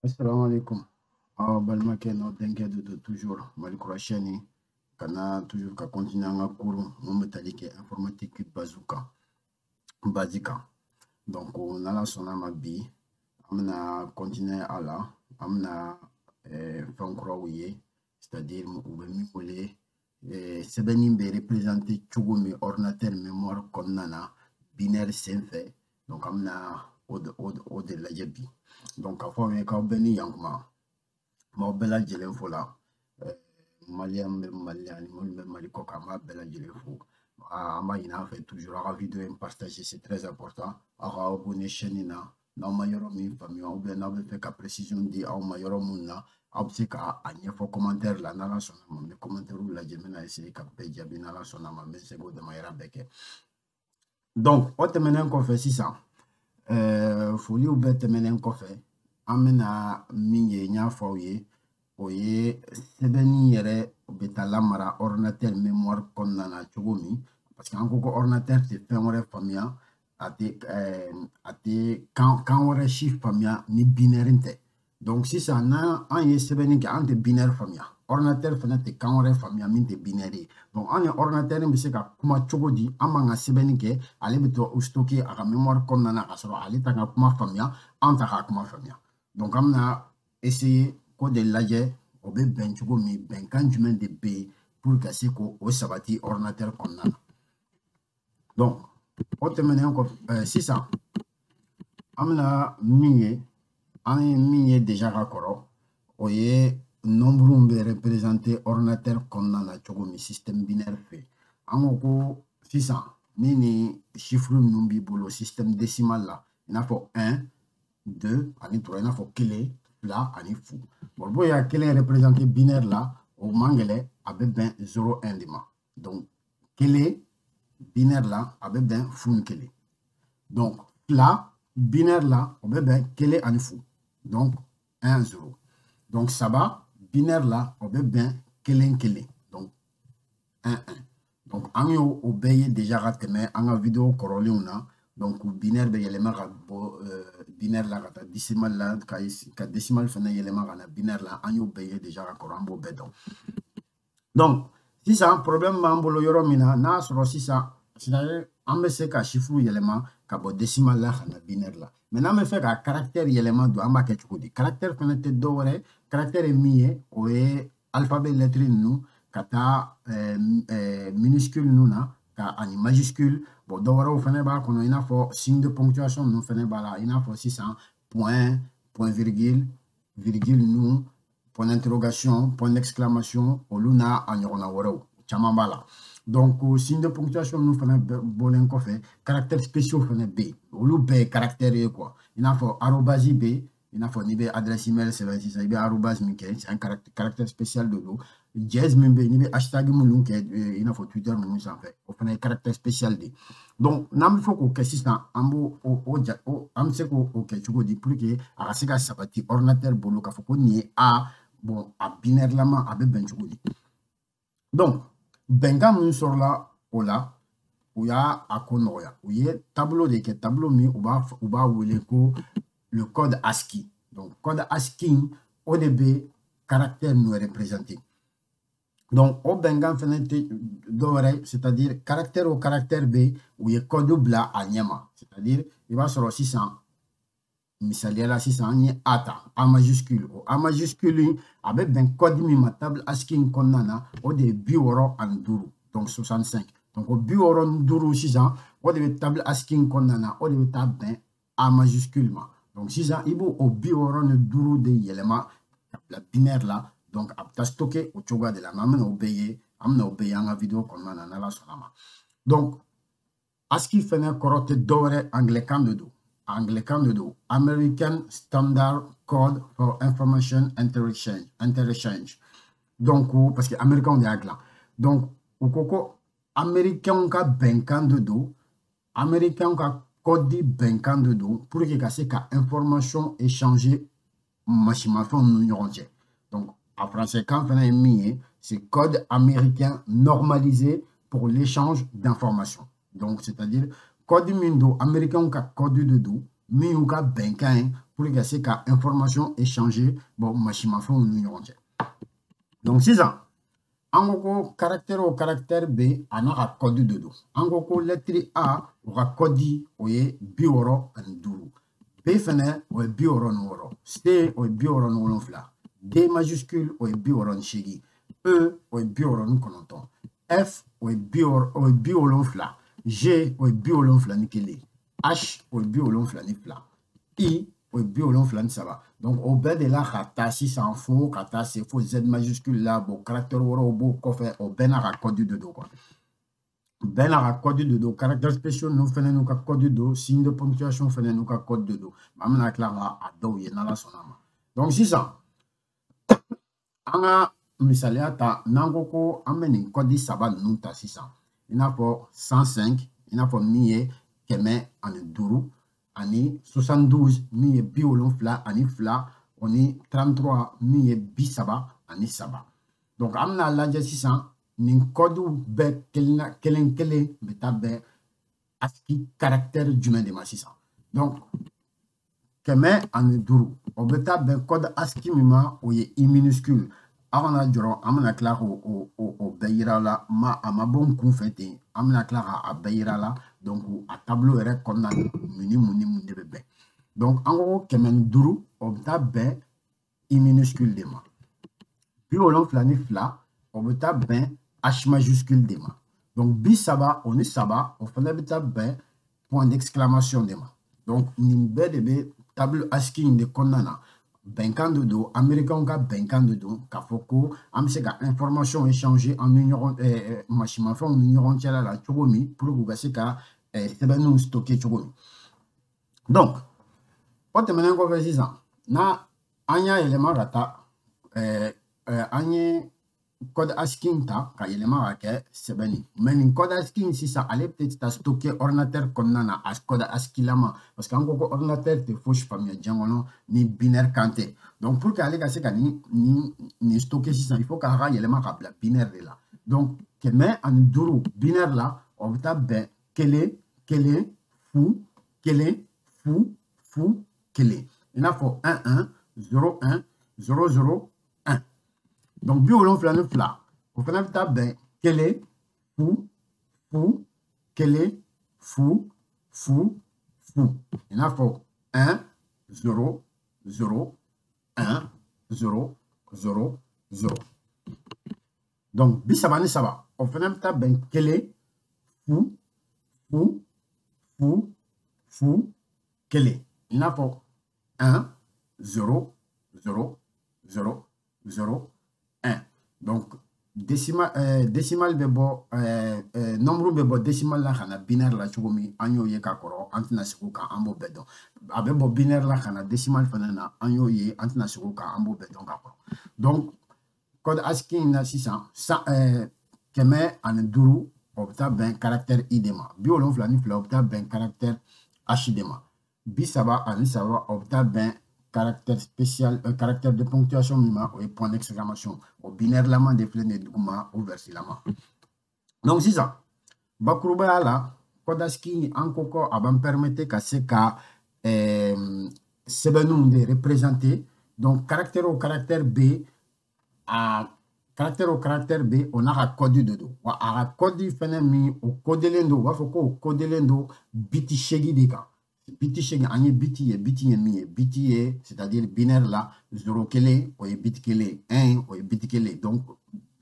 Assalamu alaikum. Aw balimakɛ n'aw denkɛ de don toujours Mali Kura chaîne ka na toujours ka continuer an ka cours mun bɛ tali kɛ informatique base kan base kan. Donc n'Ala sɔnna ma, bi an bɛna continuer a la, an bɛna fɛn kuraw ye, c'est-à-dire u bɛ min wele sɛbɛnni bɛ représenter cogo min ordinateur mémoire kɔnɔna na binaire senfɛ. Donc an bɛna o de lajɛ bi. Donc k'a fɔ aw ye k'aw bɛɛ ni yankuma, n b'aw bɛɛ lajɛlen fo la. Maliyɛn bɛ Mali la ani minnu bɛ Mali kɔ kan, an b'a bɛɛ lajɛlen fo. An b'a ɲini aw fɛ toujours aw ka vidéo in partager, c'est très important. Aw ka abonner chaîne na. N'aw ma yɔrɔ min faamuya ou bien n'aw bɛ fɛ ka précision di aw ma yɔrɔ mun na, aw bɛ se ka a ɲɛfɔ commentaire la. N'Ala sɔnna ma, n bɛ commentaire lajɛ, n bɛna essayer ka bɛɛ jaabi. N'Ala sɔnna ma, n bɛ se k'o damayira bɛɛ kɛ. Donc o tɛmɛnen kɔfɛ sisan, foliw bɛɛ tɛmɛnen kɔfɛ, an bɛna min ye, n y'a fɔ aw ye, o ye sɛbɛnni yɛrɛ bɛ taa lamara ordinateur mémoire kɔnɔna na cogo min, parce que an ko ko ordinateur tɛ fɛn wɛrɛ faamuya, a tɛ kan wɛrɛ si faamuya ni binaire tɛ. Donc sisan, n'an an ye sɛbɛnni kɛ, an tɛ binaire faamuya, ordinateur fana tɛ kan wɛrɛ faamuya min tɛ binaire ye. Donc an ni ordinateur bɛ se ka kuma cogo di? An b'an ka sɛbɛnni kɛ, ale bɛ to stocker a ka mémoire kɔnɔna na, ka sɔrɔ ale t'a ka kuma faamuya, an t'a ka kuma faamuya. Donc an bɛna essayer k'o de lajɛ, o bɛ bɛn cogo min, bɛnkan jumɛn de bɛ yen pour ka se k'o sabati ordinateur kɔnɔna na. Donc o tɛmɛnen kɔfɛ sisan, an bɛna min ye, an ye min ye déjà ka kɔrɔ, o ye nombre bɛ représenter ordinateur kɔnɔna na cogo min système binaire fɛ. An ko ko sisan, ni nin chiffre ninnu b'i bolo système décimal la, i n'a fɔ 1, 2 ani 3, i n'a fɔ kelen, fila ani fu. Bon, b'o ya kelen représenter binaire la, o man gɛlɛn, a bɛ bɛn 0, 1 de ma. Donc kelen binaire la, a bɛ bɛn fu ni kelen. Donc fila binaire la, o bɛ bɛn kelen ani fu, donc 1, 0. Donc saba binaire la, o bɛ bɛn kelen kelen, donc 1, 1. Donc an y'o o bɛɛ ye déjà ka tɛmɛ an ka vidéo kɔrɔlenw na. Donc binaire bɛ yɛlɛma ka bɔ binaire la ka taa décimal la, ka décimal fana yɛlɛma ka na binaire la. An y'o bɛɛ ye déjà ka kɔrɔ, an b'o bɛɛ dɔn. Donc sisan, problème b'an bolo yɔrɔ min na, n'a sɔrɔ sisan, c'est-à-dire an bɛ se ka chiffre yɛlɛma ka bɔ décimal la ka na binaire la, mais n'an bɛ fɛ ka caractère yɛlɛma don, an b'a kɛ cogo di? Caractère fana tɛ dɔwɛrɛ, caractère ye min ye, o ye alphabet lettre ninnu ka taa minuscule ninnu na ka ani majuscule. Bon, dɔ wɛrɛw fana b'a kɔnɔ, i n'a fɔ signe de ponctuation ninnu fana b'a la, i n'a fɔ sisan point, point virgule, virgule ninnu, point d'interrogation, point d'exclamation, olu n'a a ɲɔgɔnna wɛrɛw caman b'a la. Donc signe de ponctuation ninnu fana bɔlen kɔfɛ, caractères spéciaux fana bɛ yen, olu bɛɛ ye caractère ye quoi. I n'a fɔ arobase bɛ yen, i n'a fɔ n'i bɛ adresse email sɛbɛn sisan, i bɛ arobase min kɛ, c'est un caractère spécial de don. Dièse min bɛ yen, n'i bɛ hashtag minnu kɛ, i n'a fɔ Twitter ninnu sanfɛ, o fana ye caractère spécial de ye. Donc n'an bɛ fɛ k'o kɛ sisan, an b'o o ja o an bɛ se k'o kɛ cogo di pour que a ka se ka sabati ordinateur bolo k'a fɔ ko nin ye A? Bon, a binaire lama, a bɛ bɛn cogo di? Donc bɛnkan min sɔrɔla o la, u y'a a ko nɔgɔya, u ye tableau de kɛ, tableau min u b'a wele ko le code ASCII. Donc code ASCII, o de bɛ caractère ninnu représenter. Donc o bɛnkan fɛnɛ tɛ dɔwɛrɛ, c'est-à-dire caractère o caractère bɛ, u ye code bila a ɲɛ ma. C'est-à-dire i b'a sɔrɔ sisan, misaliya la sisan, an ye A ta, A majuscule. O A majuscule, a bɛ bɛn code min ma table ASCII in kɔnɔna na, o de ye 65, donc 65. Donc o 65 sisan, o de bɛ table ASCII in kɔnɔna na, o de bɛ taa bɛn A majuscule ma. Donc sisan, i b'o o 65 de yɛlɛma ka bila binaire la. Donc a bɛ taa stocker o cogoya de la. Mais an bɛna o bɛɛ ye, an bɛna o bɛɛ ye an ka vidéo kɔnɔna na, n'Ala sɔnna ma. Donc ASCII fɛnɛ kɔrɔ tɛ dɔwɛrɛ, anglais kan de don, anglais kan de don, American Standard Code for Information Interchange. Donc parce que américains de y'a dilan. Donc u ko ko américains ka bɛnkan de don, américains ka code bɛnkan de don pour que ka se ka information échanger masimafɛnw ni ɲɔgɔn cɛ. Donc a français kan fana ye min ye, c'est code américain normalisé pour l'échange d'informations. Donc c'est-à-dire code min don, américains ka code de don. Min y'u ka bɛnkan ye pour que ka se ka information échanger bon masimafɛnw ni ɲɔgɔn cɛ. Donc sisan an ko ko caractère o caractère bɛ a n'a ka code de don. An ko ko lettre A o ka code o ye 65, B fɛnɛ o ye 66, C o ye 67, D majuscule o ye 68, E o ye 69, F o ye 70, G o ye 71, H o ye 72, I o ye 73. Donc o bɛɛ de la ka taa sisan fo ka taa se fo Z majuscule la. Bon, caractère wɛrɛw b'o kɔfɛ, o bɛɛ n'a ka code de don quoi. Bɛɛ n'a ka code de don, caractère spéciaux ninnu fɛnɛ n'u ka code don, signe de ponctuation fɛnɛ n'u ka code de don. An bɛna tila ka a dɔw ye n'Ala sɔnna a ma. Donc sisan an ka misaliya ta, n'an ko ko an bɛ nin code saba ninnu ta sisan, i n'a fɔ 105, i n'a fɔ min ye 105, ani 72 min ye 72, o ni 33 min ye 33. Donc an bɛna lajɛ sisan nin code bɛɛ kelen kelen bɛ taa bɛn ASCII caractère jumɛn de ma sisan. Donc 105 o bɛ taa bɛn code ASCII min ma, o ye I minuscule. Aw kana jɔrɔ, an bɛna tila k'o o bɛɛ yira la, ma a ma bɔ n kun fɛ ten, an bɛna tila k'a bɛɛ yira la. Donc a tableau yɛrɛ kɔnɔna na mun ni mun ni mun de bɛ bɛn. Donc an ko ko 105 o bɛ taa bɛn I minuscule de ma, 72 o bɛ taa bɛn H majuscule de ma, donc 33 o fana bɛ taa bɛn point d'exclamation de ma. Donc nin bɛɛ de bɛ tableau ASCII in de kɔnɔna na. Bɛnkan de don, américains ka bɛnkan de don k'a fɔ ko an bɛ se ka information échanger an ni ɲɔgɔn masimafɛnw ni ɲɔgɔn cɛla la cogo min pour que u ka se ka sɛbɛnniw stocker cogo min. Donc o tɛmɛnen kɔfɛ sisan, n'a an y'a yɛlɛma ka taa an ye code ASCII in ta ka yɛlɛma ka kɛ sɛbɛnni, mais nin code ASCII in sisan ale tɛ taa stocker ordinateur kɔnɔna na a code ASCII lama, parce que an ko ko ordinateur tɛ fosi faamuya diɲɛ kɔnɔ ni binaire kan tɛ. Donc pour que ale ka se ka nin stocker sisan, il faut k'a ka yɛlɛma ka bila binaire de la. Donc 105 binaire la, o bɛ taa bɛn 1 1 0 1 0 0 1, i n'a fɔ 1 1 0 1 0 0 1. Donc 72 o fana bɛ taa bɛn 1 0 0 1 0 0 0, i n'a fɔ 1 0 0 1 0 0 0. Donc 33 o fana bɛ taa bɛn 1 0 0 0 0 1, i n'a fɔ 1 0 0 0 0 1. Donc décimal bɛ bɔ, nombre bɛ bɔ décimal la ka na binaire la cogo min, an y'o ye ka kɔrɔ, an tɛna segin o kan, an b'o bɛɛ dɔn. A bɛ bɔ binaire la ka na décimal fana na, an y'o ye, an tɛna segin o kan, an b'o bɛɛ dɔn ka kɔrɔ. Donc code ASCII in na sisan, 105 o bɛ taa bɛn caractère I de ma, 72 o bɛ taa bɛn caractère H de ma, 33 o bɛ taa bɛn caractère spécial, caractère de ponctuation min ma, o ye point d'exclamation, o binaire lama de filɛ nin ye duguma, o versi lama. Donc sisan bakurubaya la, code ASCII an ko ko a b'an permettre ka se ka sɛbɛnniw de représenter. Donc caractère o caractère bɛ a caractère o caractère bɛ o n'a ka code de don, wa a ka code fɛnɛ min o kodelen don, u b'a fɔ ko o kodelen don biti 8 de kan. Biti 8, an ye biti ye, biti ye min ye, biti ye c'est-à-dire binaire la 0 1 o ye biti 1, 1 o ye biti 1. Donc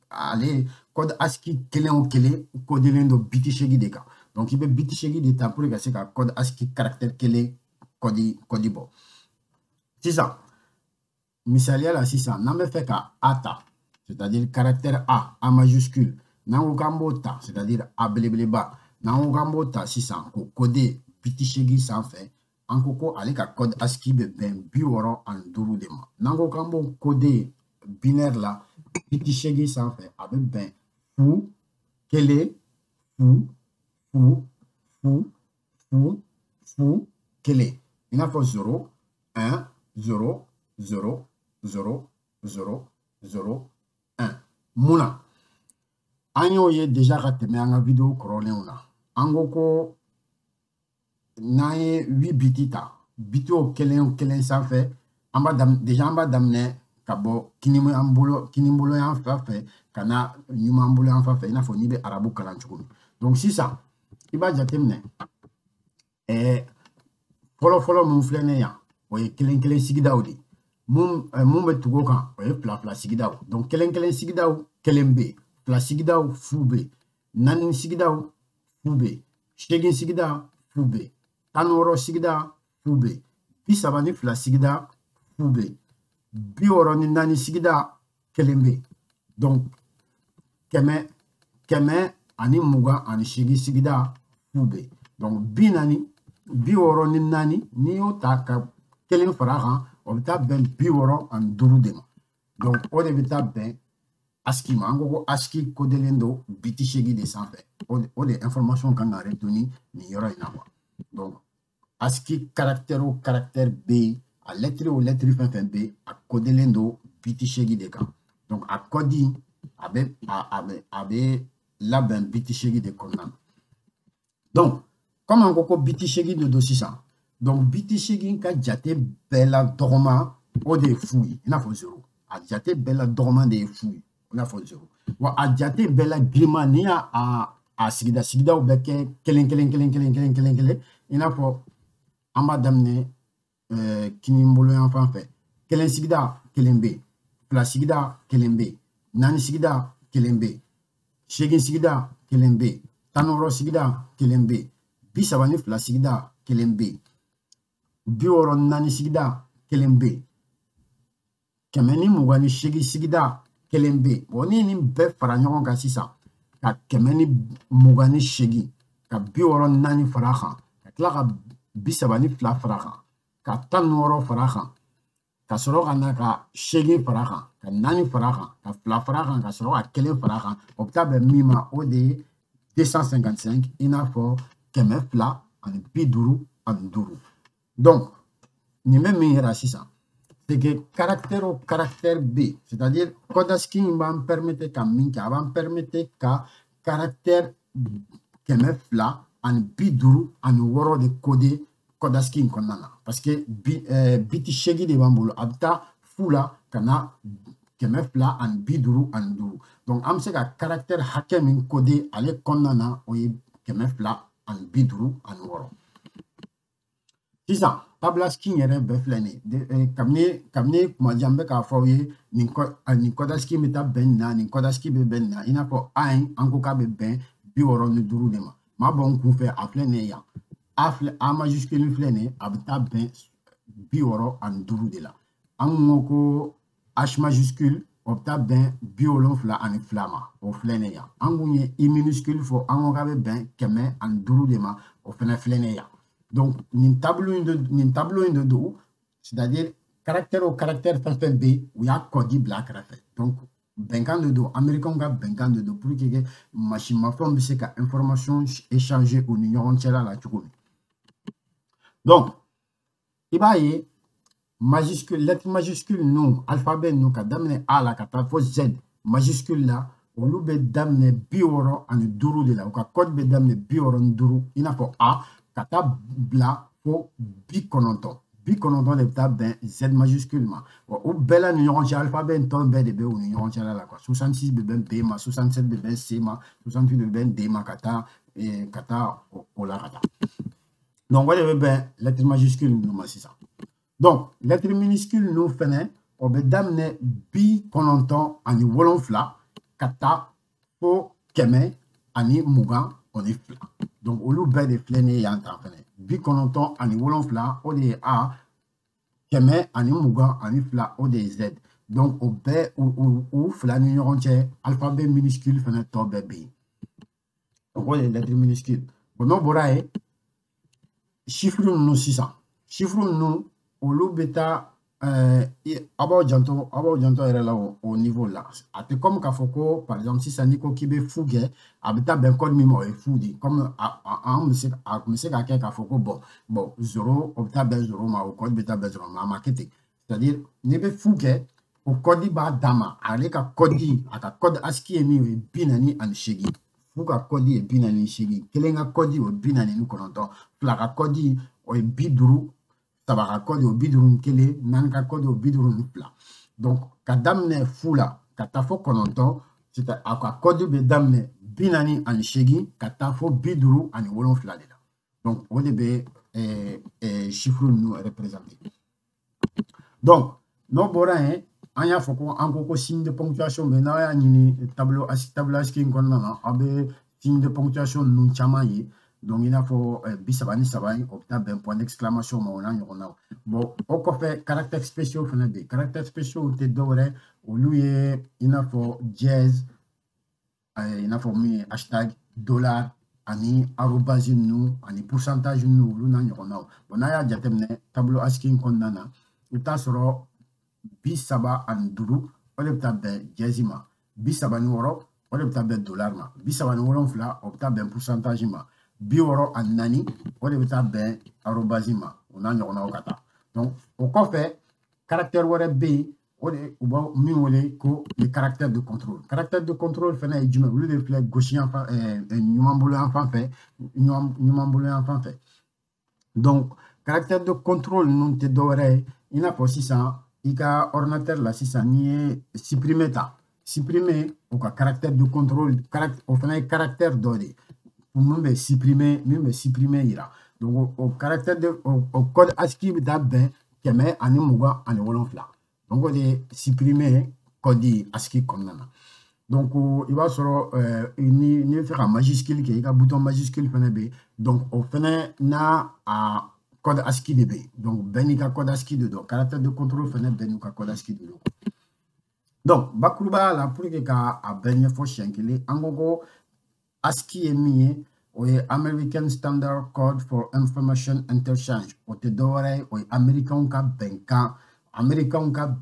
ale code ASCII kelen o kelen kodelen don biti 8 de kan. Donc i bɛ biti 8 de ta pour que ka se ka code ASCII caractère kelen code bɔ. Sisan misaliya la sisan, n'an bɛ fɛ ka A ta, c'est-à-dire caractère A, A majuscule, n'an ko k'an b'o ta, c'est-à-dire A belebeleba, n'an ko k'an b'o ta sisan k'o coder biti 8 sanfɛ, an ko ko ale ka code ASCII bɛ bɛn 65 de ma. N'an ko k'an b'o coder binaire la biti 8 sanfɛ, a bɛ bɛn 0 1 0 0 0 0 0 1, i n'a fɔ 0 1 0 0 0 0 0 1. Mun na an y'o ye déjà ka tɛmɛ an ka vidéo kɔrɔlenw na, an ko ko n'an ye 8 biti ta, Biti o kelen o kelen sanfɛ, an b'a daminɛ déjà, an b'a daminɛ ka bɔ kini bolo yan fan fɛ ka na ɲuman bolo yan fan fɛ, i n'a fɔ n'i bɛ arabu kalan cogo min. Donc sisan i b'a jateminɛ, fɔlɔ fɔlɔ mun filɛ nin ye yan, o ye kelen kelen sigidaw de ye. Mun bɛ tugu o kan, o ye fila fila sigidaw. Donc kelen kelen sigidaw kelen bɛ yen, fila sigidaw fu bɛ yen, naani sigidaw fu bɛ yen, seegin sigida fu bɛ yen, 16 sigida fu bɛ yen, 32 sigida fu bɛ yen, 64 sigida kelen bɛ yen. Donc 128 sigida fu bɛ yen. Donc 40, 64, n'i y'o ta ka kelen fara a kan, o bɛ taa bɛn 65 de ma. Donc o de bɛ taa bɛn ASCII ma. An ko ko ASCII kodelen don biti 8 de sanfɛ. O de information kan ka retenir nin yɔrɔ in na quoi. Donc ASCII caractère o caractère bɛ yen, a lettre o lettre fɛn fɛn bɛ yen, a kodelen don biti 8 de kan. Donc a code a bɛ labɛn biti 8 de kɔnɔna na. Donc comme an ko ko biti 8 de don sisan, donc biti 8 ka jate bɛɛ la dɔgɔman, o de ye fu ye, i n'a fɔ zéro. A jate bɛɛ la dɔgɔman de ye fu ye, i n'a fɔ zéro. Wa a jate bɛɛ la giriman, n'i y'a a sigida sigidaw bɛɛ kɛ kelen kelen kelen kelen kelen kelen kelen, i n'a fɔ an b'a daminɛ kini bolo yan fan fɛ, kelen sigida kelen bɛ yen, fila sigida kelen bɛ yen, naani sigida kelen bɛ yen, seegin sigida kelen bɛ yen, 16 sigida kelen bɛ yen, 32 sigida kelen bɛ yen, 64 sigida kelen bɛ yen, 128 sigida kelen bɛ yen. Bon, ni nin bɛɛ fara ɲɔgɔn kan sisan, ka 128, ka 64 fara a kan, ka tila ka 32 fara a kan, ka 16 fara a kan, ka sɔrɔ ka na ka 8 fara a kan, ka 4 fara a kan, ka 2 fara a kan, ka sɔrɔ ka 1 fara a kan, o bɛ taa bɛn min ma, o de ye 255, i n'a fɔ 255. Donc nin bɛ min yira sisan, c'est que caractère o caractère bɛ yen, c'est-à-dire code ASCII in b'an permettre ka min kɛ, a b'an permettre ka caractère 256 de coder code ASCII in kɔnɔna na, parce que bi biti 8 de b'an bolo, a bɛ taa fu la ka na 255. Donc an bɛ se ka caractère hakɛ min coder ale kɔnɔna na, o ye 256. Sisan table ASCII yɛrɛ bɛɛ filɛ nin ye. Kabini kuma jan n bɛ k'a fɔ aw ye, nin code ASCII bɛ taa bɛn nin na, nin code ASCII bɛ bɛn nin na. I n'a fɔ A in, an ko k'a bɛ bɛn 65 de ma. Maa bɔ n kun fɛ, a filɛ nin ye yan, A filɛ, A majuscule filɛ nin ye, a bɛ taa bɛn 65 de la. An ko ko H majuscule, o bɛ taa bɛn 72 ma, o filɛ nin ye yan. An kun ye I minuscule fɔ, an ko k'a bɛ bɛn 105 de ma, o fɛnɛ filɛ nin ye yan. Donc nin tableau in de don, c'est-à-dire caractère o caractère fɛn fɛn bɛ yen, u y'a code bila a kɛrɛfɛ. Donc bɛnkan de don, américains ka bɛnkan de don, pour que masinmafɛnw bɛ se ka information échanger u ni ɲɔgɔn cɛla la cogo min. Donc i b'a ye, majuscule, lettre majuscule ninnu, alphabet ninnu, ka daminɛ A la ka taa fo Z majuscule la, olu bɛ daminɛ 65 de la. U ka code bɛ daminɛ 65, i n'a fɔ A, ka taa bila fo 90. 90 de bɛ taa bɛn Z majuscule ma. Wa u bɛɛ la ni ɲɔgɔn cɛ, alphabet in tɔ bɛɛ de bɛ u ni ɲɔgɔn cɛla la quoi. 66 bɛ bɛn B ma, 67 bɛ bɛn C ma, 68 bɛ bɛn D ma, ka taa o la ka taa. Donc o de bɛ bɛn lettre majuscule ninnu ma sisan. Donc lettre minuscule ninnu fɛnɛ, o bɛ daminɛ 97 ka taa fo 122. Donc olu bɛɛ de filɛ nin ye yan tan fɛnɛ. 97, o de ye A, 122, o de ye Z. Donc o bɛɛ, u fila ni ɲɔgɔn cɛ, alphabet minuscule fɛnɛ tɔ bɛɛ bɛ yen. Donc o de ye lettre minuscule. Bon, n'o bɔra yen, chiffre ninnu sisan, chiffre ninnu, olu bɛ taa, aw b'aw janto yɛrɛ la o niveau la. A tɛ comme k'a fɔ ko par exemple sisan, n'i ko k'i bɛ fu kɛ, a bɛ taa bɛn code min ma, o ye fu de ye. Comme an bɛ se, a tun bɛ se ka kɛ k'a fɔ ko bon, zéro, o bɛ taa bɛn zéro ma, o code bɛ taa bɛn zéro ma. A ma kɛ ten. C'est à dire n'i bɛ fu kɛ, o code b'a dan ma. Ale ka code, a ka code ASCII ye min ye, o ye 48. Fu ka code ye 48, kelen ka code o ye 49, fila ka code o ye 50. Saba ka code o 51, 4 ka code o 52. Donc ka daminɛ fu la ka taa fo 9, c'est a ka code bɛ daminɛ 48 ka taa fo 57 de la. Donc o de bɛ chiffre ninnu représenter. Donc n'o bɔra yen, an y'a fɔ ko an ko ko signe de ponctuation bɛ, n'aw y'a ɲini tableau ASCII in kɔnɔna na, aw bɛ signe de ponctuation ninnu caman ye. Donc i n'a fɔ 33 in, o bɛ taa bɛn point d'exclamation ma, o n'a ɲɔgɔnnaw. Bon, o kɔfɛ caractères spéciaux fana bɛ yen. Caractères spéciaux tɛ dɔwɛrɛ, olu ye i n'a fɔ dièse, i n'a fɔ min ye hashtag, dollar ani arobase ninnu ani pourcentage ninnu, olu n'a ɲɔgɔnnaw. Bon, n'a y'a jateminɛ tableau ASCII in kɔnɔna na, i bɛ taa sɔrɔ 35, o de bɛ taa bɛn dièse ma, 36, o de bɛ taa bɛn dollar ma, 37, o bɛ taa bɛn pourcentage ma, 64, o de bɛ taa bɛn arobase ma, o n'a ɲɔgɔnnaw ka taa. Donc o kɔfɛ caractère wɛrɛ bɛ yen, o de u b'a min wele ko les caractères de contrôle. Caractère de contrôle fana ye jumɛn? Olu de filɛ gauche yan fan, ɲuman bolo yan fan fɛ, ɲuman bolo yan fan fɛ. Donc caractère de contrôle ninnu tɛ dɔwɛrɛ ye, i n'a fɔ sisan i ka ordinateur la sisan, n'i ye supprimer ta, supprimer o ka caractère de contrôle, o fana ye caractère dɔ de ye min bɛ supprimer, min bɛ supprimer yira. Donc o caractère de o code ASCII bɛ taa bɛn 127. Donc o de ye supprimer code ASCII kɔnɔna na. Donc i b'a sɔrɔ ni n'i bɛ fɛ ka majuscule kɛ, i ka bouton majuscule fana bɛ yen. Donc o fana n'a a code ASCII de bɛ yen. Donc bɛɛ n'i ka code ASCII de don. Caractère de contrôle fana bɛɛ n'u ka code ASCII de don. Donc bakurubaya la, pour que ka a bɛɛ ɲɛfɔ siɲɛ kelen, an ko ko ASCII ye min ye, o ye American Standard Code for Information Interchange. O tɛ dɔwɛrɛ ye, o ye Américains ka bɛnkan, Américains ka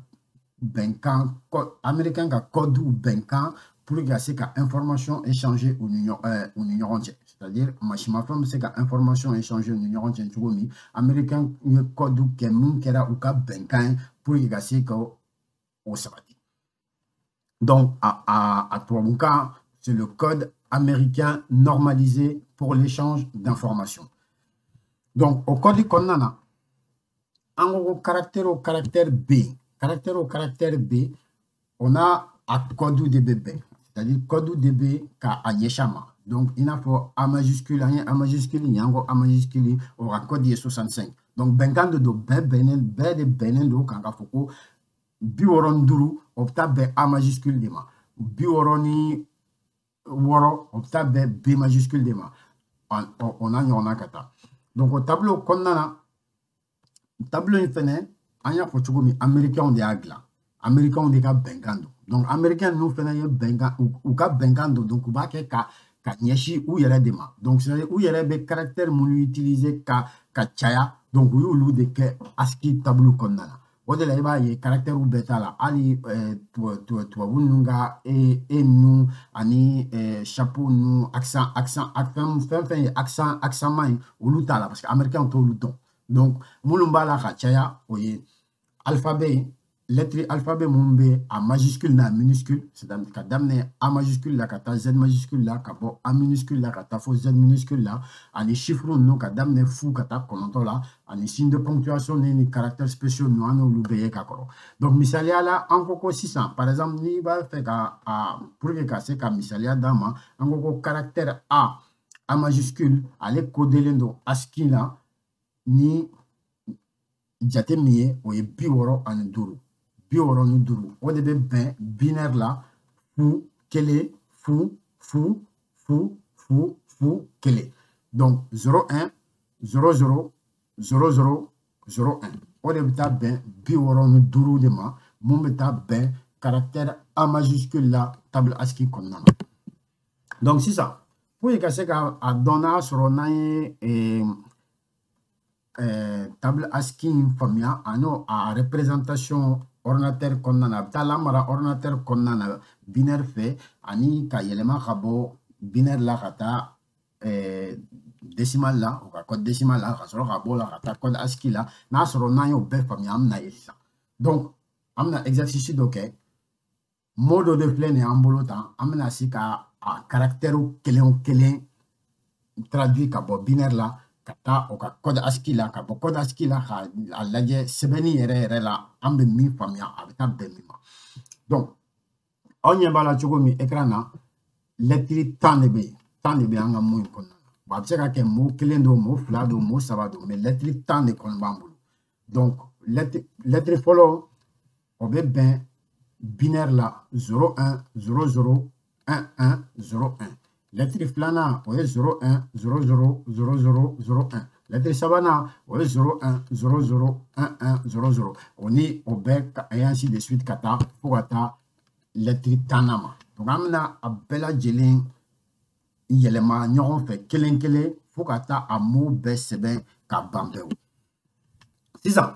bɛnkan, Américain ka code bɛnkan pour que ka se ka information échanger u ni ɲɔgɔn cɛ. C'est-à-dire mansimafɛn bɛ se ka information échanger u ni ɲɔgɔn cɛ cogo min, Américain ye code kɛ min kɛra u ka bɛnkan ye pour que ka se ka o sabati. Donc a tubabukan, c'est le code américain normalisé pour l'échange d'informations. Donc o code kɔnɔna na, an ko ko caractère o caractère B, caractère o caractère B, on a a code de bɛ bɛn, c'est-à-dire code de bɛ ka a ɲɛsin a ma. Donc i n'a fɔ A majuscule, an ye A majuscule nin, an ko A majuscule, o ka code ye 65. Donc bɛnkan de don, bɛɛ bɛnnen, bɛɛ de bɛnnen don kan k'a fɔ ko 65, o bɛ taa bɛn A majuscule de ma, 66, o bɛ taa bɛn B majuscule de ma, o n'a ɲɔgɔnna ka taa. Donc o tableau kɔnɔna na, tableau in fɛnɛ, an y'a fɔ cogo min, Américains de y'a dilan, Américains de ka bɛnkan don. Donc Américains ninnu fɛnɛ ye bɛnkan, u ka bɛnkan don. Donc u b'a kɛ ka ɲɛsin u yɛrɛ de ma. Donc c'est-à-dire u yɛrɛ bɛ caractère minnu utiliser ka caya, donc u y'olu de kɛ ASCII tableau kɔnɔna na. O de la i b'a ye caractère bɛɛ t'a la, hali tubabu ninnu ka e ninnu ani chapeau ninnu, accent fɛn fɛn ye accent man ye, olu t'a la parce que Américains t'olu dɔn. Donc minnu b'a la ka caya, o ye alphabet ye, lettre alphabet minnu bɛ a majuscule n'a minuscule, c'est-à-dire ka daminɛ A majuscule la ka taa Z majuscule la, ka bɔ A minuscule la ka taa fo Z minuscule la, ani chiffre ninnu ka daminɛ fu ka taa 9 la, ani signe de ponctuation ni caractères spéciaux ninnu, an n'olu bɛɛ ye ka kɔrɔ. Donc misaliya la, an ko ko sisan par exemple n'i b'a fɛ ka a, pour que ka se ka misaliya d'a ma, an ko ko caractère A, A majuscule, ale kodelen don ASCII la ni jate min ye, o ye 65, 65, o de bɛ bɛn binaire la fu 1 fu fu fu fu fu 1. Donc 0 1 0 0 0 0 0 1, o de bɛ taa bɛn 65 de ma, mun bɛ taa bɛn caractère A majuscule la table ASCII kɔnɔna na. Donc sisan pour que ka se ka a dɔn n'a sɔrɔ n'an ye table ASCII in faamuya ani a représentation ordinateur kɔnɔna na, a bɛ taa lamara ordinateur kɔnɔna na binaire fɛ, ani ka yɛlɛma ka bɔ binaire la ka taa décimal la, o ka code décimal la, ka sɔrɔ ka bɔ o la ka taa code ASCII la. N'a sɔrɔ n'an y'o bɛɛ faamuya, an bɛna ye sisan. Donc an bɛna exercice dɔ kɛ, mot dɔ de filɛ nin ye an bolo tan, an bɛna se ka a caractère kelen o kelen traduit ka bɔ binaire la ka taa o ka code ASCII la, ka bɔ code ASCII la k'a lajɛ sɛbɛnni yɛrɛ yɛrɛ la an bɛ min faamuya a bɛ taa bɛn min ma. Donc aw ɲɛ b'a la cogo min écran na, lɛtiri 10 de bɛ yen, 10 de bɛ an ka mot in kɔnɔna na. Bon, a bɛ se ka kɛ mot kelen don, mot fila don, mot saba don, mais lɛtiri 10 de kɔni b'an bolo. Donc lɛtiri fɔlɔ o bɛ bɛn binaire la 0 1 0 0 1 1 0 1. Lɛtiri filanan o ye 0 1 0 0 0 0 0 1. Lɛtiri sabanan o ye 0 1 0 0 1 1 0 0. O ni o bɛɛ et ainsi de suite ka taa fo ka taa lɛtiri 10nan ma. Donc an bɛna a bɛɛ lajɛlen yɛlɛma ɲɔgɔn fɛ kelen kelen fo ka taa a mot bɛɛ sɛbɛn ka ban pewu. Sisan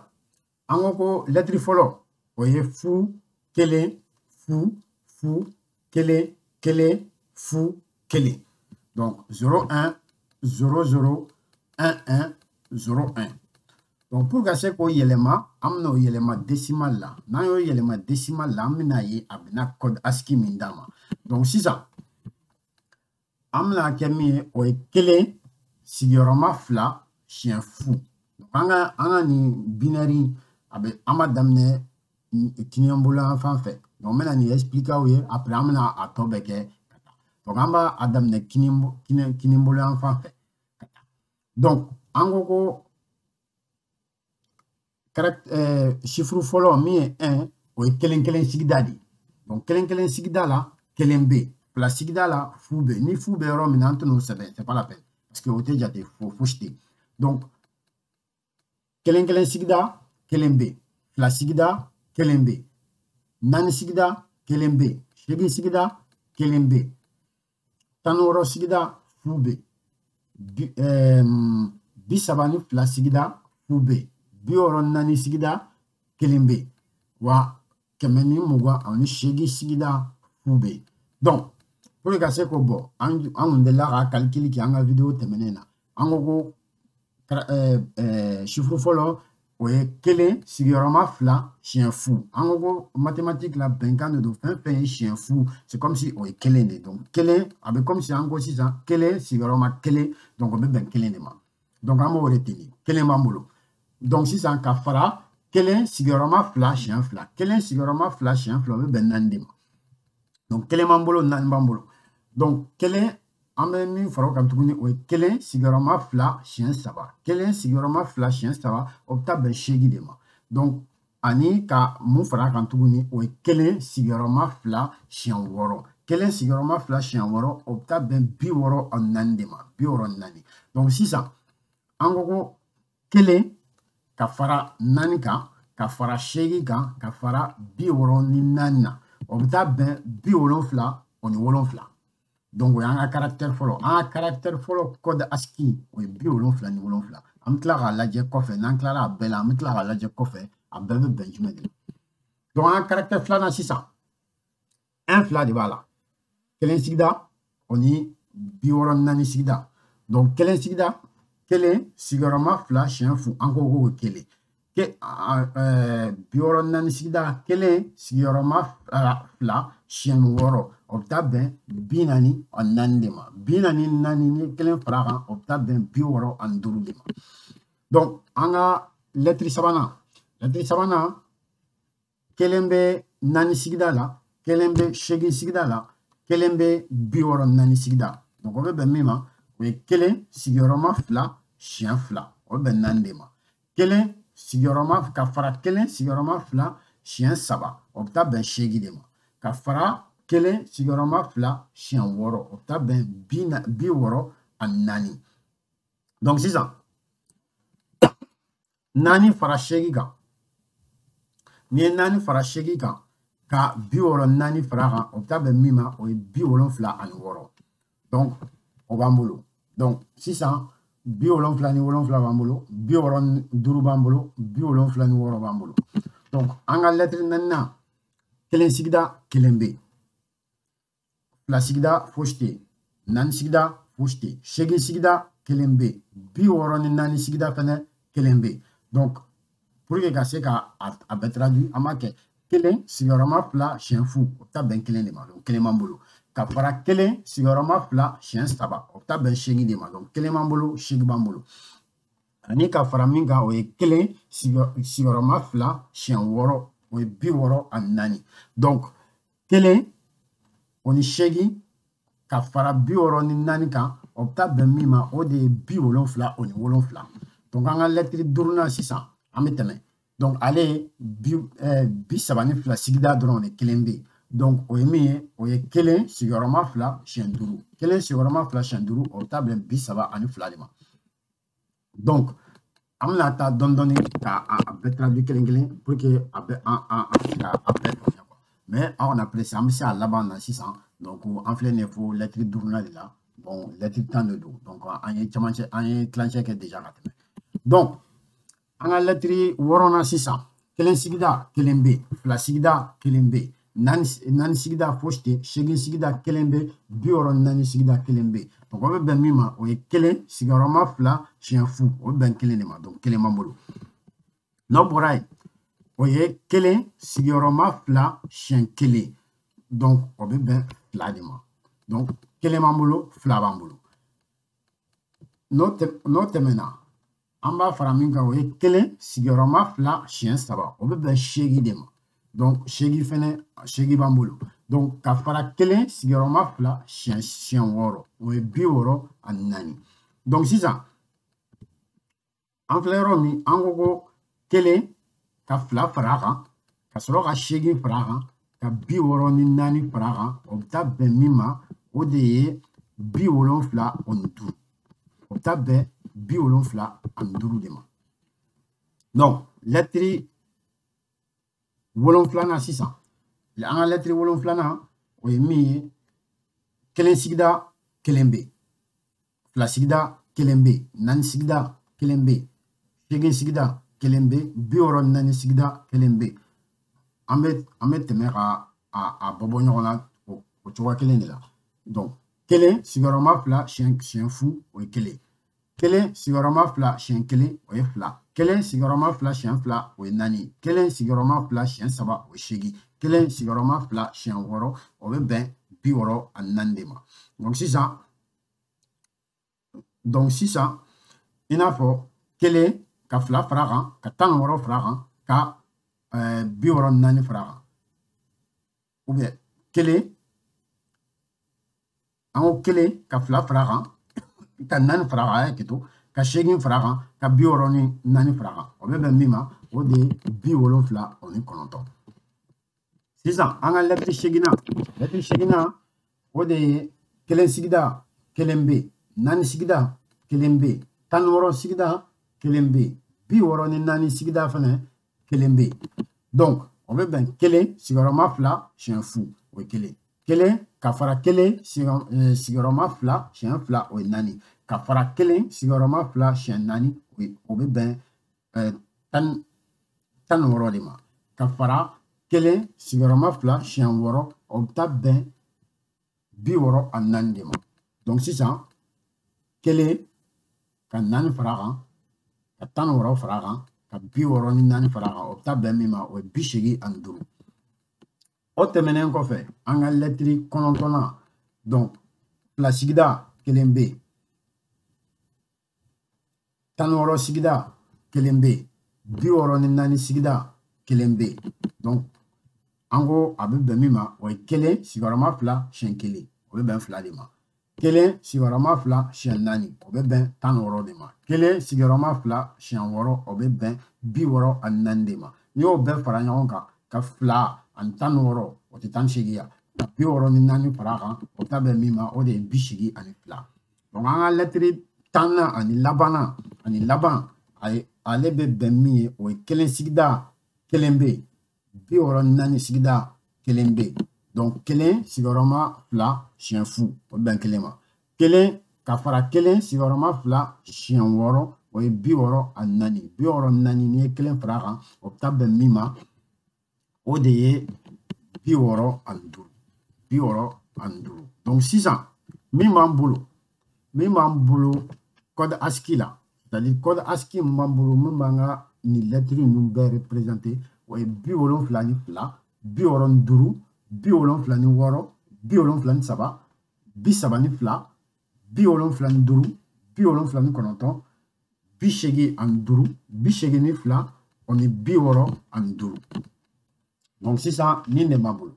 an ko ko lɛtiri fɔlɔ o ye fu kelen fu fu kelen kelen fu kelen. Donc 0 1 0 0 1 1 0 1. Donc pour ka se k'o yɛlɛma, an bɛna o yɛlɛma décimal la. N'an y'o yɛlɛma décimal la, an bɛna ye a bɛna code ASCII min d'a ma. Donc sisan an bɛna kɛ min ye, o ye kelen sigiyɔrɔma fila siɲɛ fu. Donc an ka nin binaire a bɛ an b'a daminɛ kininbolo yan fan fɛ. Donc n bɛna nin expliquer aw ye, après an bɛna a tɔ bɛɛ kɛ ka taa. Donc an b'a daminɛ kininbolo yan fan fɛ ka taa. Donc an ko ko chiffre fɔlɔ min ye 1, o ye kelen kelen sigida de ye. Donc kelen kelen sigida la kelen bɛ yen, fila sigida la fu bɛ yen. Ni fu bɛ yɔrɔ min na an tɛn'o sɛbɛn, c'est pas la peine parce que o tɛ jate fosi tɛ yen. Donc kelen kelen sigida kelen bɛ yen, fila sigida kelen bɛ yen, naani sigida kelen bɛ yen, seegin sigida kelen bɛ yen, 16 sigida fu bɛ yen, 32 sigida fu bɛ yen, 64 sigida kelen bɛ yen, wa 128 sigida fu bɛ yen. Donc pour que ka se k'o bɔ, an kun delila ka calcul kɛ an ka vidéo tɛmɛnen na. An ko ko chiffre fɔlɔ o ye kelen sigiyɔrɔma fila siɲɛ fu. An ko ko mathématique la bɛnkan de don, fɛn fɛn ye siɲɛ fu, c'est comme si o ye kelen de. Donc kelen a bɛ comme si an ko sisan kelen sigiyɔrɔma kelen, donc o bɛ bɛn kelen de ma. Donc an b'o retenir, kelen b'an bolo. Donc sisan ka fara kelen sigiyɔrɔma fila siɲɛ fila, kelen sigiyɔrɔma fila siɲɛ fila, o bɛ bɛn naani de ma. Donc kelen b'an bolo, naani b'an bolo. Donc kelen an bɛ min fara o kan tuguni, o ye kelen sigiyɔrɔma fila siɲɛ saba, kelen sigiyɔrɔma fila siɲɛ saba, o bɛ taa bɛn seegin de ma. Donc ani ka mun fara a kan tuguni, o ye kelen sigiyɔrɔma fila siɲɛ wɔɔrɔ, kelen sigiyɔrɔma fila siɲɛ wɔɔrɔ, o bɛ taa bɛn 64 de ma, 64. Donc sisan an ko ko kelen ka fara naani kan, ka fara seegin kan, ka fara 64 na, o bɛ taa bɛn 77. Donc o y'an ka caractère fɔlɔ. An ka caractère fɔlɔ code ASCII o ye 77. An bɛ tila k'a lajɛ kɔfɛ, n'an tilala a bɛɛ la, an bɛ tila k'a lajɛ kɔfɛ a bɛɛ bɛ bɛn jumɛn de ma. Donc an ka caractère filanan sisan, 1 fila de b'a la, kelen sigida o ni 64 sigida. Donc kelen sigida, kelen sigiyɔrɔma fila siɲɛ fu, an ko k'o ye kelen. 64 sigida, kelen sigiyɔrɔma fila siɲɛ wɔɔrɔ, o bɛ taa bɛn 44 de ma. 44 ni kelen fara kan, o bɛ taa bɛn 65 de ma. Donc an ka lɛtiri sabanan, lɛtiri sabanan kelen bɛ naani sigida la, kelen bɛ seegin sigida la, kelen bɛ 64 sigida. Donc o bɛ bɛn min ma, o ye kelen sigiyɔrɔma fila siɲɛ fila, o bɛ bɛn naani de ma. Kelen sigiyɔrɔma ka fara kelen sigiyɔrɔma fila siɲɛ saba, o bɛ taa bɛn seegin de ma. Ka fara kelen sigiyɔrɔma fila siɲɛ wɔɔrɔ, o bɛ taa bɛn 64. Donc sisan naani fara seegin kan, n'i ye naani fara seegin kan ka 64 fara kan, o bɛ taa bɛn min ma, o ye 76. Donc o b'an bolo. Donc sisan 77 b'an bolo, 65 b'an bolo, 76 b'an bolo. Donc an ka lɛtiri naaninan, kelen sigida kelen bɛ yen, fila sigida fosi tɛ yen, naani sigida fosi tɛ yen, seegin sigida kelen bɛ yen, 64 sigida fɛnɛ kelen bɛ yen. Donc pour que ka se ka a bɛɛ traduit, an b'a kɛ kelen sigiyɔrɔma fila siɲɛ fu, o bɛ taa bɛn kelen de ma. Donc kelen b'an bolo. Ka fara kelen sigiyɔrɔma fila siɲɛ saba, o bɛ taa bɛn seegin de ma. Donc kelen b'an bolo, seegin b'an bolo. Ani ka fara min kan, o ye 1 sigiyɔrɔma 2 siɲɛ 6, o ye 64. Donc 1 o ni 8 ka fara 64 kan, o bɛ taa bɛn min ma, o de ye 77. Donc an ka lɛtiri duurunan sisan, an bɛ tɛmɛ. Donc ale 32 sigida dɔrɔn de kelen bɛ yen. Donc o ye min ye, o ye 1 sigiyɔrɔma 2 siɲɛ 5. 1 sigiyɔrɔma 2 siɲɛ 5, o bɛ taa bɛn 32 de ma. Donc an bɛna taa dɔɔni dɔɔni ka a bɛɛ traduit kelen kelen pour que a bɛ an se ka a bɛɛ faamuya quoi. Mais an kana pressé, an bɛ se a laban na sisan. Donc an filɛ nin ye fo lɛtiri duurunan de la. Bon, lɛtiri 10 de don. Donc an ye camancɛ, an ye tilancɛ kɛ déjà ka tɛmɛ. Donc an ka lɛtiri wɔɔrɔnan sisan, 1 sigida 1 bɛ yen, 2 sigida 1 bɛ yen, 4 sigida fosi tɛ, 8 sigida 1 bɛ yen, 64 sigida 1 bɛ yen. Donc o bɛ bɛn min ma, o ye 1 sigiyɔrɔma 2 siɲɛ fu, o bɛ bɛn 1 de ma. Donc 1 b'an bolo. N'o bɔra yen, o ye 1 sigiyɔrɔma 2 siɲɛ 1. Donc o bɛ bɛn 2 de ma. Donc 1 b'an bolo, 2 b'an bolo. N'o tɛmɛna, an b'a fara min kan, o ye 1 sigiyɔrɔma 2 siɲɛ 3, o bɛ bɛn 8 de ma. Donc 8 fɛnɛ, 8 b'an bolo. Donc ka fara 1 sigiyɔrɔma 2 siɲɛ 6, o ye 64. Donc sisan an filɛ yɔrɔ min, an ko ko 1 ka 2 fara a kan, ka sɔrɔ ka 8 fara a kan, ka 64 fara a kan, o bɛ taa bɛn min ma, o de ye 75. O bɛ taa bɛn 75 de ma. Donc lɛtiri 7nan sisan, an ka lɛtiri 7nan, o ye min ye, 1 sigida 1 bɛ yen, 2 sigida 1 bɛ yen, 4 sigida 1 bɛ yen, 8 sigida 1 bɛ yen, 64 sigida 1 bɛ yen. An bɛ tɛmɛ ka a bɔ bɔ ɲɔgɔn na o cogoya kelen de la. Donc 1 sigiyɔrɔma 2 siɲɛ fu, o ye 1. 1 sigiyɔrɔma 2 siɲɛ 1, o ye 2. 1 sigiyɔrɔma 2 siɲɛ 2, o ye 4. 1 sigiyɔrɔma 2 siɲɛ 3, o ye 8. 1 sigiyɔrɔma 2 siɲɛ 6, o bɛ bɛn 64 de ma. Donc sisan, i n'a fɔ 1 ka 2 fara a kan, ka 16 fara a kan, ka 64 fara a kan. Ou bien 1, an ko 1 ka 2 fara a kan, ka 4 fara a kan, a y'a kɛ to, ka 8 fara a kan, ka 64 fara a kan, o bɛ bɛn min ma, o de ye 79. Sisan an ka lɛtiri 8nan, lɛtiri 8nan, o de ye 1 sigida 1 bɛ yen, 4 sigida 1 bɛ yen, 16 sigida 1 bɛ yen, 64 sigida fɛnɛ 1 bɛ yen. Donc o bɛ bɛn 1 sigiyɔrɔma 2 siɲɛ fu, o ye 1. 1 ka fara 1 sigiyɔrɔma 2 siɲɛ 2, o ye 4. Ka fara 1 sigiyɔrɔma 2 siɲɛ 4, o bɛ bɛn 16 de ma. Ka fara 1 sigiyɔrɔma 2 siɲɛ 6, o bɛ taa bɛn 64 de ma. Donc sisan 1 ka 4 fara a kan, ka 16 fara a kan, ka 64 fara a kan, o bɛ taa bɛn min ma, o ye 85. O tɛmɛnen kɔfɛ, an ka lɛtiri 9nan, donc 2 sigida 1 bɛ yen, 16 sigida 1 bɛ yen, 64 sigida 1 bɛ yen. Donc an ko a bɛ bɛn min ma, o ye 1 sigiyɔrɔma 2 siɲɛ 1, o bɛ bɛn 2 de ma. 1 sigiyɔrɔma 2 siɲɛ 4, o bɛ bɛn 16 de ma. 1 sigiyɔrɔma 2 siɲɛ 6, o bɛ bɛn 64 de ma. N'i y'o bɛɛ fara ɲɔgɔn kan, ka 2 ani 16, o tɛ 18 ya, ka 64 fara a kan, o bɛ taa bɛn min ma, o de ye 82. Donc an ka lɛtiri 10nan ani labanna, ani laban, ale bɛ bɛn min ye, o ye 1 sigida 1 bɛ yen, 64 sigida 1 bɛ yen. Donc 1 sigiyɔrɔma 2 siɲɛ fu, o bɛ bɛn 1 ma. 1 ka fara 1 sigiyɔrɔma 2 siɲɛ 6, o ye 64. 64, n'i ye 1 fara a kan, o bɛ taa bɛn min ma, o de ye 65. 65. Donc sisan min b'an bolo, code ASCII la, c'est-à-dire code ASCII min b'an bolo, min b'an ka nin lɛtiri ninnu bɛɛ représenter, o ye 72, 65, 76, 73, 32, 75, 79, 85, 82 ani 65. Donc sisan nin de b'an bolo.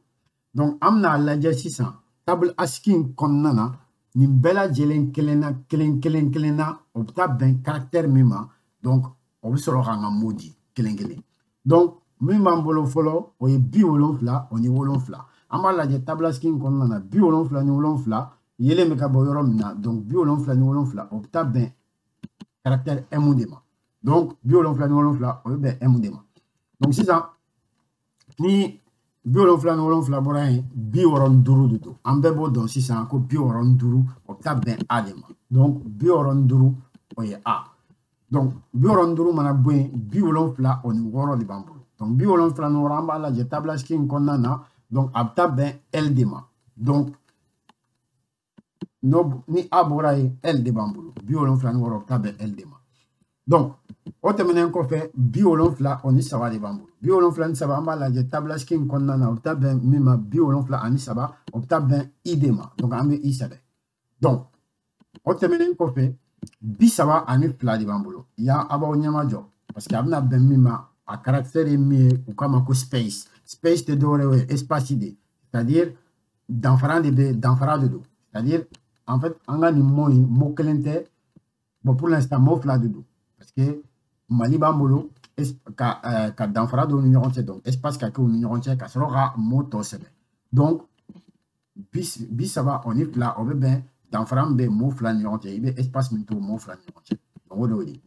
Donc an bɛna lajɛ sisan table ASCII in kɔnɔna na nin bɛɛ lajɛlen kelen na kelen kelen kelen na o bɛ taa bɛn caractère min ma. Donc o bɛ sɔrɔ k'an ka mot di kelen kelen. Donc min b'an bolo fɔlɔ o ye 77. An b'a lajɛ table ASCII in kɔnɔna na 77 yelen bɛ ka bɔ yɔrɔ min na. Donc 77 o bɛ taa bɛn caractère M de ma. Donc 77 o bɛ bɛn M de ma. Donc sisan ni 77 bɔra yen, 65 de don. An bɛɛ b'o dɔn sisan ko 65 o bɛ taa bɛn A de ma. Donc 65 o ye A. Donc 65 mana bɔ yen, 76 de b'an bolo. Donc 76 an b'a lajɛ table ASCII in kɔnɔna na. Donc a bɛ taa bɛn L de ma. Donc ni A bɔra yen, L de b'an bolo. 76 bɛ taa bɛn L de ma. Donc o tɛmɛnen kɔfɛ, 73 de b'an bolo. 73 an b'a lajɛ table ASCII in kɔnɔna na, o bɛ taa bɛn min ma, 73 o bɛ taa bɛn I de ma. Donc an bɛ I sɛbɛn. Donc o tɛmɛnen kɔfɛ, 32 de b'an bolo. Yan a b'aw ɲɛma jɔ parce que a bɛna bɛn min ma, a caractère ye min ye, u k'a ma ko space. Space tɛ dɔwɛrɛ ye, espace de, c'est-à-dire danfara de bɛ, danfara de don. C'est-à-dire en fait an ka nin mot in, mot kelen tɛ. Bon, pour l'instant mot fila de don parce que Mali b'an bolo ka danfara dɔw ni ɲɔgɔn cɛ. Donc espace ka kɛ u ni ɲɔgɔn cɛ ka sɔrɔ ka mot tɔ sɛbɛn. Donc 32 o bɛ bɛn danfara min bɛ mot fila ni ɲɔgɔn cɛ, i bɛ espace min to mot fila ni ɲɔgɔn cɛ. Donc o de y'o ye.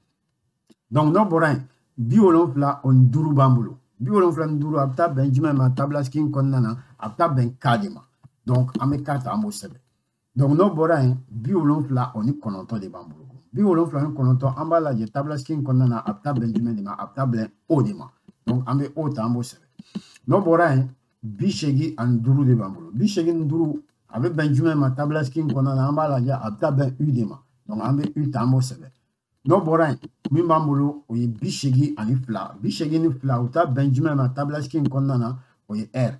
Donc n'o bɔra yen, 75 b'an bolo. 75 a bɛ taa bɛn jumɛn ma table ASCII in kɔnɔna na? A bɛ taa bɛn K de ma. Donc an bɛ K ta, an b'o sɛbɛn. Donc n'o bɔra yen, 79 de b'an bolo. 79 an b'a lajɛ table ASCII in kɔnɔna na, a bɛ taa bɛn jumɛn de ma? A bɛ taa bɛn O de ma. Donc an bɛ O ta, an b'o sɛbɛn. N'o bɔra yen, 85 de b'an bolo. 85 a bɛ bɛn jumɛn ma table ASCII in kɔnɔna na? An b'a lajɛ, a bɛ taa bɛn U de ma. Donc an bɛ U ta, an b'o sɛbɛn. N'o bɔra yen, min b'an bolo o ye 82. 82 o taa bɛn jumɛn ma table ASCII in kɔnɔna na? O ye R.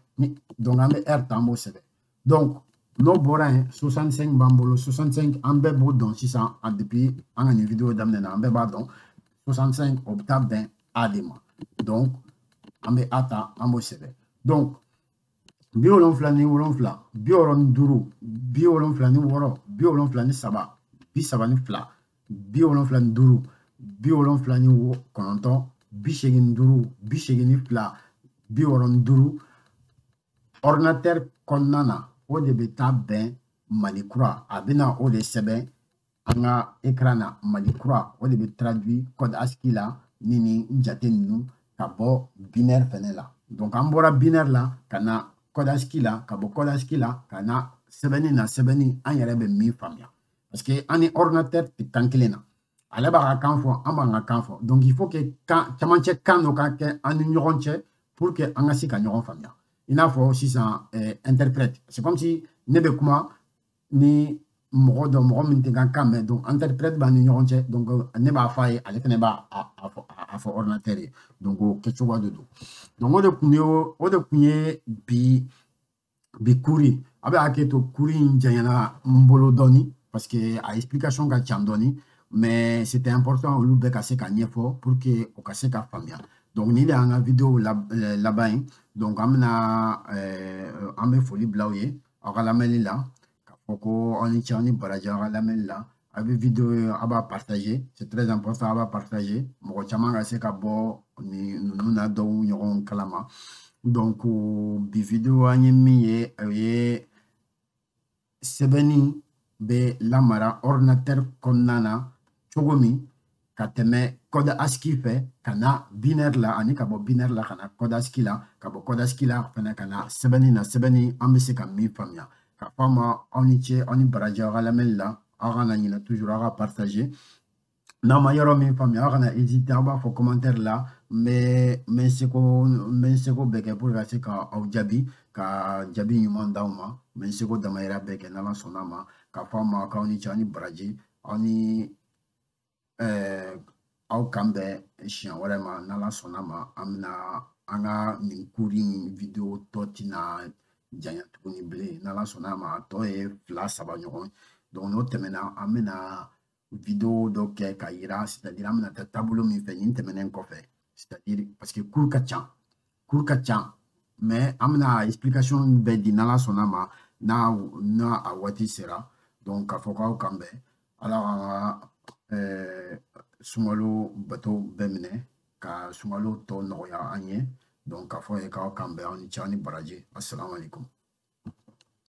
Donc an bɛ R ta, an b'o sɛbɛn. Donc n'o bɔra yen, 65 b'an bolo. 65 an bɛɛ b'o dɔn sisan, depuis an ka nin vidéo daminɛ na an bɛɛ b'a dɔn. 65 o bɛ taa bɛn A de ma. Donc an bɛ A ta, an b'o sɛbɛn. Donc 77, 65, 76, 73, 32, 75, 79, 85, 82, 65. Ordinateur kɔnɔna na, o de bɛ taa bɛn Mali kura. A bɛna o de sɛbɛn an ka écran na, Mali kura. O de bɛ traduit code ASCII la ni nin jate ninnu ka bɔ binaire fɛnɛ la. Donc an bɔra binaire la ka na code ASCII la, ka bɔ code ASCII la ka na sɛbɛnni na, sɛbɛnni an yɛrɛ bɛ min faamuya. Parce que an ni ordinateur tɛ kan kelen na. Ale b'a ka kan fɔ, an b'an ka kan fɔ. Donc il faut que kan camancɛ kan dɔ ka kɛ an ni ɲɔgɔn cɛ pour que an ka se ka ɲɔgɔn faamuya. I n'a fɔ sisan interprète, c'est comme si ne bɛ kuma ni mɔgɔ dɔ, mɔgɔ min tɛ n ka kan mɛn. Donc interprète b'an ni ɲɔgɔn cɛ. Donc ne b'a fɔ a ye, ale fɛnɛ b'a a fɔ ordinateur ye. Donc o kɛcogoya de don. Donc o de kun ye bi cours ye. A bɛ hakɛ to, cours in janyana n bolo dɔɔni parce que a explication ka ca dɔɔni, mais c'était important olu bɛɛ ka se ka ɲɛfɔ pour que o ka se ka faamuya. Donc nin de y'an ka vidéo laban ye. Donc an bɛna an bɛ foli bila aw ye aw ka lamɛnni la, k'a fɔ ko aw ni ce, aw ni baraji aw ka lamɛnni la. A bɛ vidéo a b'a partager, c'est très important, a b'a partager mɔgɔ caman ka se ka bɔ nin ninnu na dɔw ɲɔgɔn kalama. Donc bi vidéo an ye min ye, o ye sɛbɛnni bɛ lamara ordinateur kɔnɔna na cogo min ka tɛmɛ code ASCII fɛ ka na binaire la, ani ka bɔ binaire la ka na code ASCII la, ka bɔ code ASCII la fɛnɛ ka na sɛbɛnni na, sɛbɛnni an bɛ se ka min faamuya. Ka fɔ a ma aw ni ce, aw ni baraji aw ka lamɛnni la. Aw kana ɲinɛ toujours aw ka partager. N'aw ma yɔrɔ min faamuya, aw kana hésiter, aw b'a fɔ commentaire la. N bɛ n seko bɛɛ kɛ pour ka se ka aw jaabi, ka jaabi ɲuman d'aw ma. N bɛ n seko damayira bɛɛ kɛ n'Ala sɔnna a ma. Ka fɔ aw ma k'aw ni ce, aw ni baraji, aw ni aw kan bɛn siɲɛ wɛrɛ ma n'Ala sɔnna ma. An bɛna an ka nin cours in vidéo tɔ tɛna janya tuguni bilen n'Ala sɔnna a ma. A tɔ ye 2-3 ɲɔgɔn. Donc n'o tɛmɛna, an bɛna vidéo dɔ kɛ ka yira, c'est à dire an bɛna taa taabolo min fɛ nin tɛmɛnen kɔfɛ, c'est à dire parce que cours ka ca, cours ka ca, mais an bɛna explication bɛɛ di n'Ala sɔnna ma, n'a a waati sera. Donc k'a fɔ k'aw kan bɛn, Ala k'an ka sunkalo bato bɛɛ minɛ, ka sunkalo tɔ nɔgɔya an ye. Donc k'a fɔ ye k'aw kan bɛn, aw ni ce, aw ni baraji, assalamu alaikum.